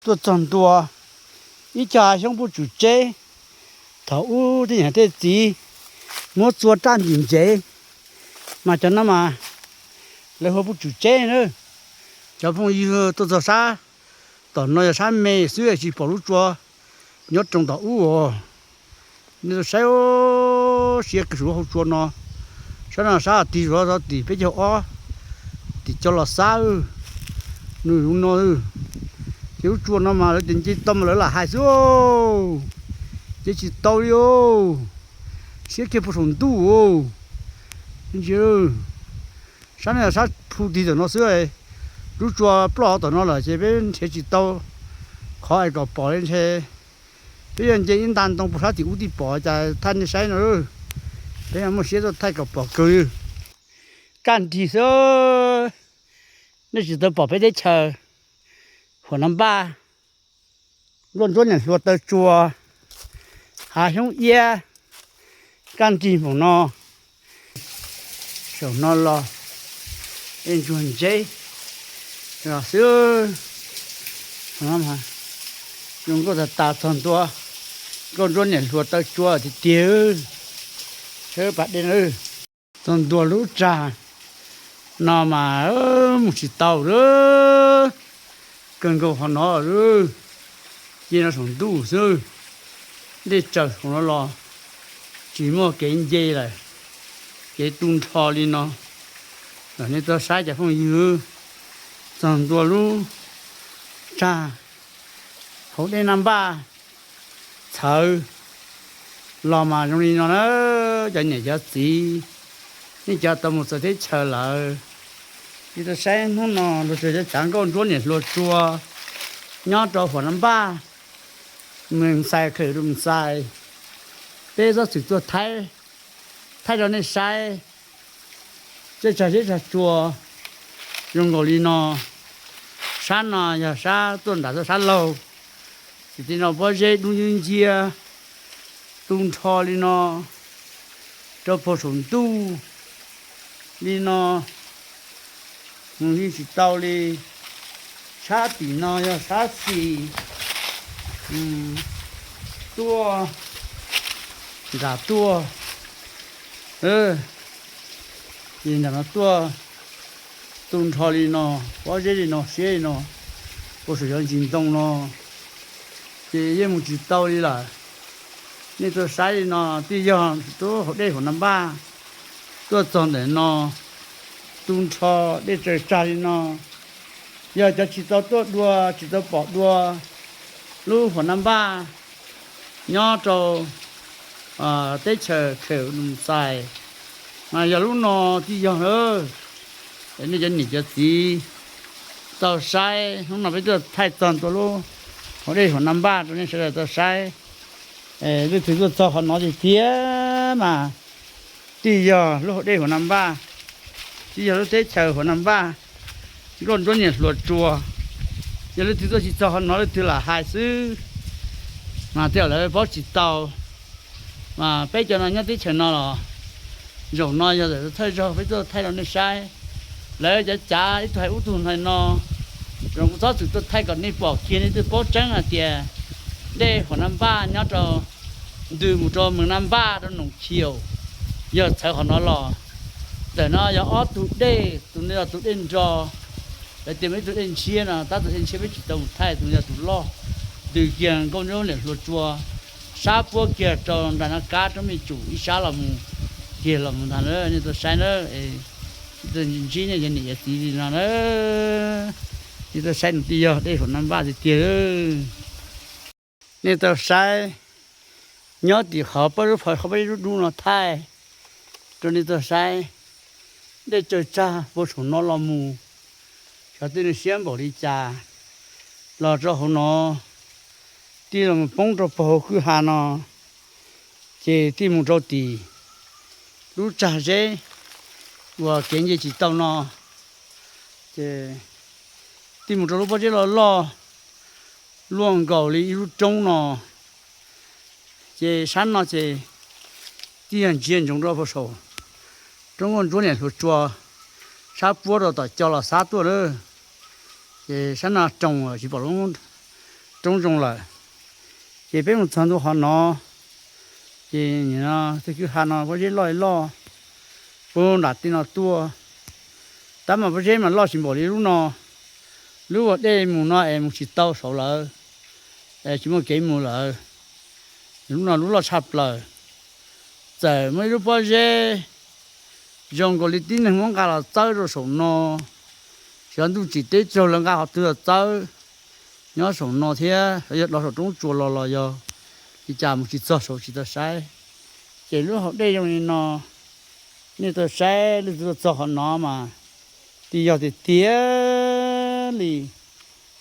tuaj txog ntua ib co xyoob puj tsum tseb. Thaum ub tej niam tej txiv muab txua raj ntim ntsev, mas cov no mas lawv hu puj tsum tseb na. Cov phooj ywg tuaj txog sab tom no yog sab me xwb tsis pom lub tsua nyob rau tom ub os. Nej saib, siab kawg saum lub hauv tsua no. Sab no sab tig zov zov tim peb caug ob, tim co los xab, nws zoo no. Ces lub tsua no mas lawv tias nce tau mas lawv lam hais xwb, nce tsis tau li os. Siab kiag puag saum ntuj. Ntsia, sab no yog sab plhu tig tom no xwb. Lub tsua ploj tom no lawm ces peb nrhiav tsis tau qhov es kom pom li ntshe peb yuav nce ib nta ntoo puag sab tim ub tim pom cas thaij nej saib no. Peb muaj siab tuaj thaij kom pom kawg. Kaj nrig xwb, nej tsis tau pom peb teb chaws Huam Nam Npaj, nkuaj ntsuab niam hluas taw tsua, hav xyoob iab, kaj nrig npaum no. Saum no los ej ntsuag ntseb xwb. Zoo nkauj tas tas txog ntua, nkuaj ntsuab niam hluas taw tsua tiag tiag. Sawv pas dej na. Txog ntua lub tsag no mas mus tsis tau lawm, kawg nkaus qhov no lawm. Nce no saum ntuj xwb, dej tsaws saum no los tsis muaj kev nce lawm, kev tu nrho li no. Los nej tuaj saib cov phooj ywg, txog ntua lub tsag hauv dej Naj Npaj txhawv los mas zoo li no na. Cov niam cov txiv, nej cov tau mus txawv teb chaws lawm, nej tuaj saib hnub no luag tsuas cov tsav nkauj ntsuab niam hluas tsua nyob rau Huam Nam Npaj, Moos Xais, Kham Lus Xais. Peb txhob txwm tuaj thaij, thaij rau nej saib. Tej tsag zeb tsag tsua zoo nkaus li no. Sab no yog sab tuaj nram tuaj sab laug, ces tej no pob zeb dub nciab nciab tu nrho li no rau puag saum ntuj li no, mus yeej tsis tau li. Sab tim no yog sab xis tuaj, nram tuaj, ces nram no tuaj tu nrho li no, pob zeb li no, siab li no, puag saum cov ntsis ntoo no, ces yeej mus tsis tau li lawm. Nej tuaj saib li no twb yog tuaj hauv dej Huam Nam Npaj, tuaj txog ntawm no tu nrho, dej tsaws tsag li no. Yog cov tsis tau tuaj dua, tsis tau pom dua lub Huam Nam Npaj nyob rau teb chaws Kham Lus Xais, mas yog lub no twb yog lawm. Nej cov niam cov txiv tau saib, hnub no peb tuaj thaij txog ntua lub hauv dej Huam Nam Npaj rau nej sawv daws tau saib. Leej twg tuaj txog qhov no tiag tiag mas twb yog lub hauv dej Huam Nam Npaj, twb yog lub teb chaws Huam Nam Npaj, nkuaj ntsuab niam hluas tsua. Yog leej twg tuaj tsis txog qhov no leej twg lam hais xwb, mas tej zaum lawv paub tsis tau. Mas peb cov no nyob teb chaws no los zaum no yog thaum thawj zaug peb tuaj thaij rau nej saib. Lawv cov cav ib tug hais ub tug hais no, zaum no kuv txhob txwm tuaj thaij kom nej pom kiag nej thiaj paub tseeb hais tias dej Huam Nam Npaj nyob rau ntws mus rau Moos Nam Npaj rau Noom Khiaum, yog txhawv qhov no los. Ntawm no yog ob tug dej, tus no yog tus dej nro, lawv tias muaj ib tug dej ntshiab no, tab tus dej ntshiab peb tsis tau mus thaij, tus no yog tus loj. Ntws kiag nkuaj ntsuab niam hluas tsua, sab puab kiag rau nram Naj Kab roob Mej Tsum ib sab los mus, kiag los mus ntag na. Nej tuaj saib na, tuaj ntsib nej cov niam cov txiv li no na. Nej tuaj saib no twb yog dej Huam Nam Npaj tiag tiag. Nej tau saib, nyob tim qhov pab lub phav qhov pab ib lub dub no thaij rau nej tau saib. Dej tsaws tsag puag saum no los mus, xyov tej nws siab npaum li cas, los rau hauv no, tij los mus poob rau puag hauv kwj ha no, ces tij mus rau tim lub tsag zeb uas kev nce tsis tau no, ces tij mus rau lub pob zeb loj loj luaj nkaus li ib lub roob no. Ces sab no ces tij yog ntsia ntsoov rau puag saum roob nkuaj ntsuab niam hluas tsua, sab puab rau tom co los xab tuaj lawm. Ces sab no roos tsis pom lub roob zoo lawm. Ces peb mus txog ntua qhov no, ces nim no tej kwj ha no pob zeb loj li loj puag nram tej no tuaj. Tab mas pob zeb mas loj tsis npaum li lub no. Lub ua dej mus no es mus tsis tau saud lawm, es tsis muaj kev mus lawm. Lub no lub loj tshaj plaws. Txawm muaj ib lub pob zeb zoo nkaus li tib neeg muab nqa los txawb rau saum no, xyov ntuj tsim teb raug lawv nqa qhov twg los txawb nyob saum no thiab, xyov yog dov saum roob tsuas los los yog li cas mus tsis txog saud tsis tau saib. Ces lub hauv dej zoo li no, nej tau saib leej twg tuaj txog qhov no mas twb yog tiag tiag li.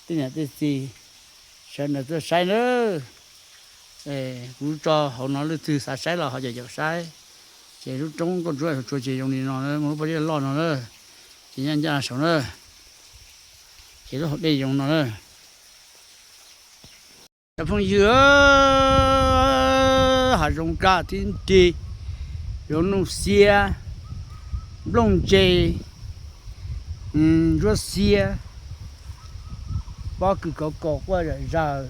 Tej niam tej txiv sawv daws tuaj saib na, kuv tso hauv no leej twg xav saib los ho caum caum saib. Ces lub roob nkauj ntsuab tsuas ces zoo li no, muaj lub pob zeb loj no na, ces nyob ncaj saud na, ces lub hauv dej zoo no na. Cov phooj ywg, hav zoov kaj thib nrig, zoov nuj xiab, nplooj ntse, ntsuab xiab, pob kws kauv kaus quaj zom zaws.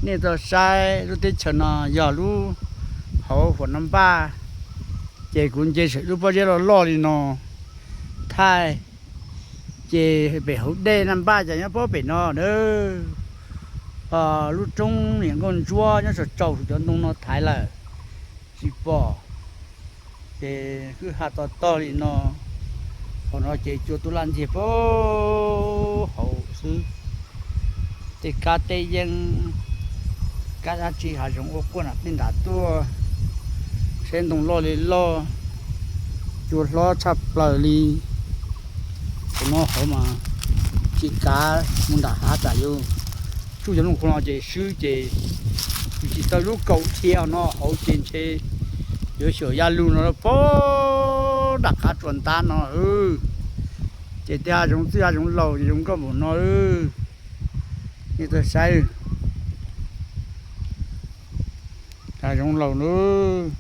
Nej tau saib lub teb chaws no yog lub hauv huam Naj Npaj, ces kuv nce saum lub pob zeb loj loj li no thaij, ces pem hauv dej Naj Npaj ces nyob pob pem no na. Lub roob niam nkauj ntsuab nyob saum tsaus saum cov ntoo no thaiv lawm tsis pom. Ces kwj ha to tog li no, hauv no ces cua tub laj ntxiag puag hauv xwb. Tej kab teb yeeb, kab dab tsi hav zoov ua quaj nram tej nram tuaj. Saib ntoo loj li loj, cua hlob tshaj plaws li. Tus no hauv mas tsis kav mus nram hav tsam yus tsuj cov nplooj qhuav no ces swb ces yus tsis tau lub kaum dhia no hauv ces ntshe yuav xyaum ya lug no puag nram qab tsuas ntab no. Ces tej hav zoov txwj hav zoov laus ces zoo nkauj npaum no. Nej tuaj saib, hav zoov laus nawb.